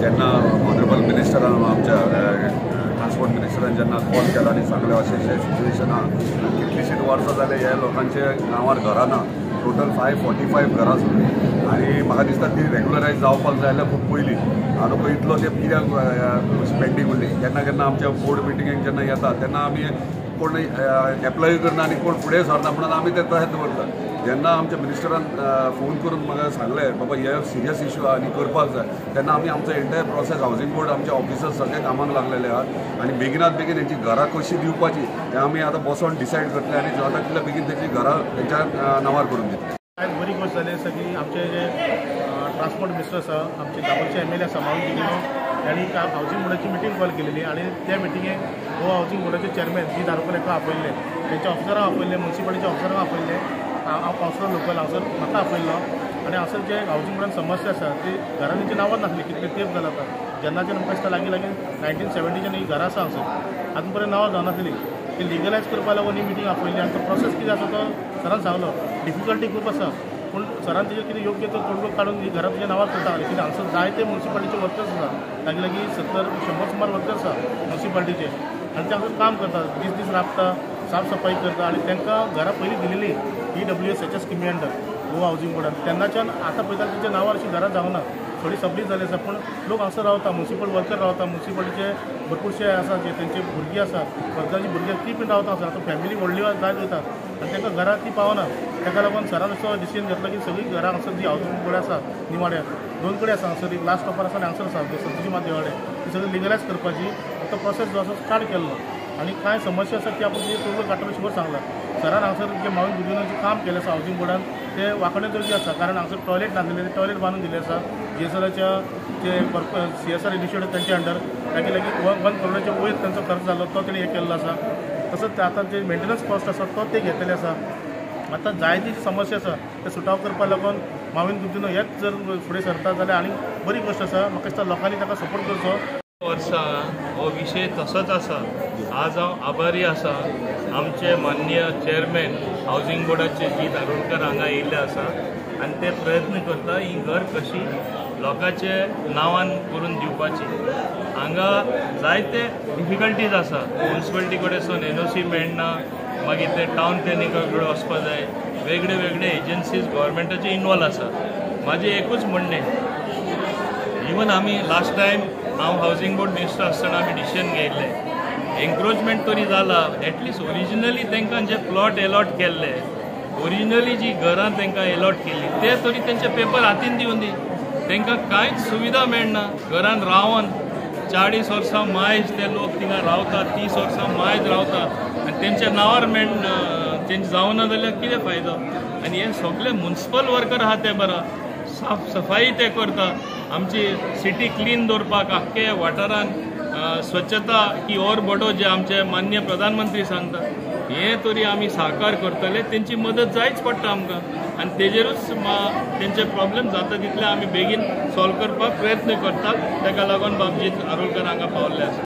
जेन्ना ऑनरेबल मिनिस्टरान आमच्या ट्रान्सपोर्ट मिनिस्टरान जेन्ना कॉल केला आनी सांगलें अशें अशें सिच्युएशन आहा, कितलींशींच वर्सां जालें ह्या लोकांचे नांवार घरां ना, टोटल 545 घरां सोडली आनी म्हाका दिसता ती रेगुलरायज जावपाक जाय जाल्यार खूब पयलीं. आतां पळय इतलो ते कित्याक पेंडींग उरली. केन्ना केन्ना आमच्या बोर्ड मिटिंगेक जेन्ना येता तेन्ना आमी कोण एप्लाय करना आनी कोण फुडें सरना म्हणून आमी ते तशें दवरता. जेन्ना आमच्या मिनिस्टरान फोन करून म्हाका सांगलें बाबा हे सिरियस इशू आहा आनी करपाक जाय, तेन्ना आमी आमचो एंटायर प्रोसेस हावजींग बोर्ड आमचे ऑफिसर्स सगळे कामाक लागलेले आहात आनी बेगिनात बेगीन हेंची घरां कशी दिवपाची तें आमी आतां बसोन डिसायड करतले आनी जाता तितल्या बेगीन तेची घरां तेंच्या नांवार करून दितले. आयज बरी गोश्ट जाली आसा की आमचे जे ट्रान्सपोर्ट मिनिस्टर आसा, आमचे दाबोळचे एम एल ए आसा माविन गुदिन्हो, तांणी हावजींग बोर्डाची मिटींग कॉल केलेली आनी त्या मिटिंगेक हो हावजींग बोर्डाचे चेअरमॅन जी धारोकर हांकां आपयल्ले, तेंच्या ऑफिसरांक आपयल्ले, मुन्सिपालिटीच्या ऑफिसरांक आपयल्ले, हांव कावन्सिलर लोकल हांगासर म्हाका आपयल्लो आनी हांगासर जे हावजींग बोर्डान समस्या आसा ती घरां तेंच्या नांवार नासली, कितले तेंप जाला आतां जेन्नाच्यान आमकां दिसता लागीं लागीं 1970च्यान ही घरां आसा हांगासर आजून पर्यंत नांवां जावनासली. ती लिगलायज करपा लागून ही मिटींग आपयल्ली आनी तो प्रोसेस कितें आसा तो सरान सांगलो. डिफिकल्टी खूब आसा पूण सरान तेजेर कितें योग्य तो तोडगो काडून ही घरां तुज्या नांवार करता. कित्याक हांगासर जायते मुन्सिपालिटीचे वर्कर्स आसा, लागीं लागीं 70-100 सुमार वर्कर्स आसा मुन्सिपालिटीचे आनी ते हांगासर काम करता, दीस दीस राबता, साफ सफाई करता आनी तांकां घरां पयलीं दिलेली EWS स्किमी अंडर गोवा हावजींग बोर्डान. तेन्नाच्यान आतां पळयता तेंच्या नांवार अशीं घरां जावना, थोडी सबलीं जाली आसा पूण लोक हांगासर रावता, मुन्सिपल वर्कर रावता, मुन्सिपालिटीचे भरपूरशे आसा जे तेंचे भुरगीं आसा, वर्कराची भुरगीं ती पण रावता आसा. आतां फॅमिली व्हडली जायत वयता आनी तांकां घरां ती पावना, ताका लागून सरान असो डिसिजन घेतलो की सगळीं घरां हांगासर जी हावजींग बोर्ड आसा निवाड्यार दोन कडेन आसा, हांगासर एक लास्ट स्टॉपार आसा आनी हांगासर आसा सद्दीची मात देवाडे, ती सगळी लिगलायज करपाची तो प्रोसेस जो आसा स्टार्ट केल्लो आनी कांय समस्या आसा ती आपूण तोडगो काडटलो अशें सांगलां. सरान हांगासर जे माविन गुदिन्होचें काम केलें आसा हावजींग बोर्डान तें वाखणे जोगी आसा, कारण हांगासर टॉयलेट नासलेले ते टॉयलेट बांदून दिल्ले आसा जीएसआराच्या जे CSR initiative तेंच्या अंडर ताका लागीं 1 करोडाच्या वयर तांचो खर्च जालो तो तेणी हें केल्लो आसा. तसोच आतां जे मेंटेनन्स कॉस्ट आसा तो ते घेतलेले आसा. आतां जायती जी समस्या आसा ते सुटाव करपाक लागून माविन गुदिन्हो हेच जर फुडें सरता जाल्यार आनी बरी गोश्ट आसा. म्हाका दिसता लोकांनी ताका सपोर्ट करचो. वर्सां हो विशय तसोच आसा. आज हांव आभारी आसा आमचे माननीय चेअरमॅन हावजींग बोर्डाचे जी धारोडकर हांगा येयल्ले आसा आनी ते प्रयत्न करता ही घर कशी लोकांचे नांवान करून दिवपाची. हांगा जायते डिफिकल्टीज आसा, मुन्सिपालिटी कडेन NOC मेळना, मागीर ते टावन प्लॅनिंगा कडेन वचपा जाय, वेगळे वेगळे एजन्सीज गव्हर्मेंटाचे इनवॉल्व आसा. म्हाजें एकूच म्हणणें, इवन आमी लास्ट टायम हांव हावजींग बोर्ड मिनिस्टर आसतना आमी डिसिजन घेयल्लें, एन्क्रोचमेंट तरी जाला एटलिस्ट ओरिजिनली तांकां जे प्लॉट एलॉट केल्ले, ओरिजिनली जी घरां तांकां एलॉट केल्ली ते तरी तेंचे पेपर हातीन दिवन दी. तांकां कांयच सुविधा मेळना, घरान रावन 40 वर्सां मायज ते लोक थिंगा रावता, 30 वर्सां मायज रावता आनी तेंच्या नांवार मेळना, तेंचे जावना जाल्यार कितें फायदो. आनी हे सगळे मुन्सिपल वर्कर आहा ते बरा साफ सफाई ते करता, आमची सिटी क्लीन दवरपाक आख्खे वाठारान स्वच्छता की और बडो जे आमचे माननीय प्रधानमंत्री सांगता हे तरी आमी साकार करतले, तेंची मदत जायच पडटा आमकां आनी तेजेरूच तेंचे प्रॉब्लेम जाता तितले आमी बेगीन सॉल्व करपाक प्रयत्न करतात. ताका लागून बाबजीत आरोलकर हांगा पावल्ले आसा.